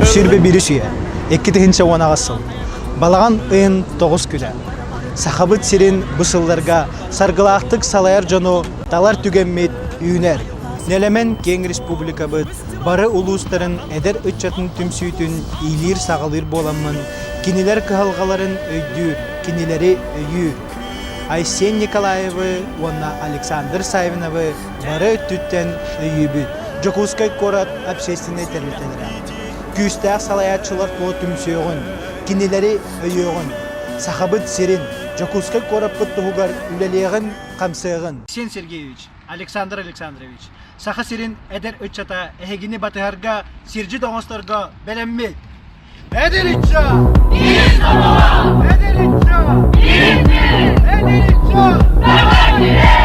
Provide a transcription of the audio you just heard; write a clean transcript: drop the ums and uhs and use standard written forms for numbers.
Сүүрбэ биирис үйэ, 2018 сыл. Балаҕан ыйын тоҕус күнэ. Сахабыт сирин бу сылларга саргылаахтык салайар дьону талар түгэммит үүнэр. Нэлэмэн киэҥ республикабыт бары улуустарын эдэр ыччатын түмсүүтүн иилиир-саҕалыыр буоламмын, кинилэр кыһалҕаларын өйдүүр, кинилэри өйүүр. Айсен Николаевы уонна Александр Савиновы бары өттүттэн өйүүбүт. Дьокуускай куорат общественнай тэрилтэлэрэ. Күүстээх салайааччылар тула түмсүөҕүн, кинилэри өйүөҕүн. Сахабыт сирин, Дьокуускай куораппыт туһугар үлэлиэҕин-хамсыаҕын. Айсен Сергеевич, Александр Александрович, Саха сирин эдэр ыччата эһигини батыһарга, сирдьит оҥосторго бэлэммит. Эдэр ыччат! Эдэр ыччат! Эдэр ыччат!